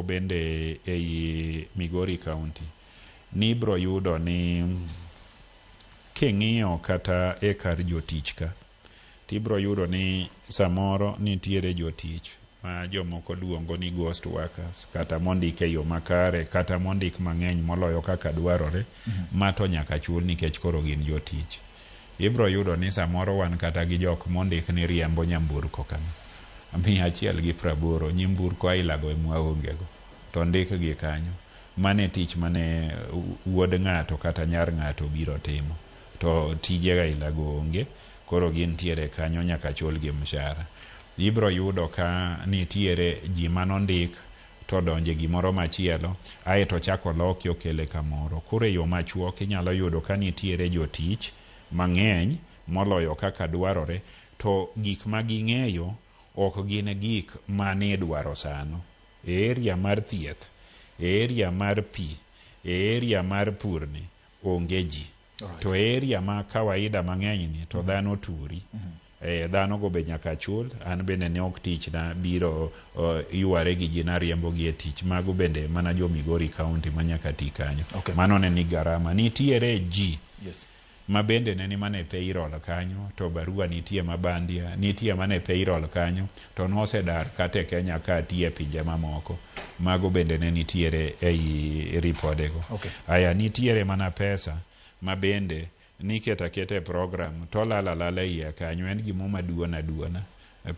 bende ei Migori County, nibro yudo ni king'iyo kata e kar jotich ka, tibro yudo ni samoro nitiere jotich ma jomoko luongo ni ghost workers, kata mondik e yo makare, kata mondik mang'eny moloyo kaka dwarore, ma to nyaka chul nikech koro gin jotich. Ibro yudo ni samoro wan kata gi jok mondik ni riembo nyamburko kama 180, nyamburko ailago ema waonge go, to ndikgi kanyo. Mano e tich mane wuod ng'ato kata nyar ng'ato biro timo, to tije ailago onge, koro gintiere kanyo, nyaka chulgi mshahara. Ibro yudo ka nitiere ji manondik to donje gimoro machielo, aeto chako loki okele kamoro. Koro e yo machuok inyalo yudo ka nitiere jotich mang'eny moloyo kaka dwarore, to gik ma ging'eyo ok gin gik manidwaro sano. E area mar thieth, e area mar pi, e area mar purni onge ji. To e area ma kawaida mang'eny ni to dhano turi. Dhano go be nyaka chul. An bende ne ok tichna biro yware gi ji nariembo gi e tich. Mago bende mana jo Migori County ma nyaka ti kanyo. Mano ne ni garama. Nitiere ji ma bende ne ni mana e payroll kanyo, to barua nitie ma bandia, nitie mana e payroll kanyo, to nosedar kata e Kenya ka tiyo e pinje mamoko. Mago bende ne nitiere ei ripodego. Aya, nitiere mana pesa ma bende niketo aketa e program to olal alala e iye kanyo, en gimo maduon aduona,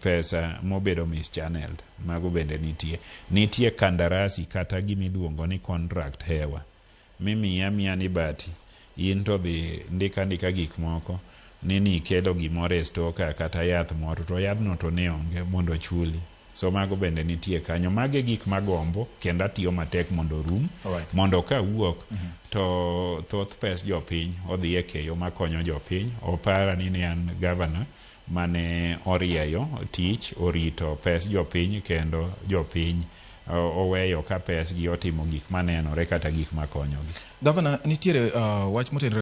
pesa mobedo mischanneled, mago bende nitie. Nitie kandarasi kata gimiluongo ni contract hewa mimiyi amiya ni bati in to dhi ndika andika gik moko ni nikelo gimoro e store ka kata yath moro, to yadhno to ne onge mondo ochuli. So mago bende nitie kanyo. Mago e gik magombo kendo atiyo matek mondo orum, mondo kawuok to thoth pes jopiny odhi e keyo makonyo jopiny. Opara ni ne an gavana mane orieyo tich, orito pes jopiny, kendo jopiny oweyo ka pesgi otimo gik manenore kata gik makonyogi. Gavana, nitiere wach motenore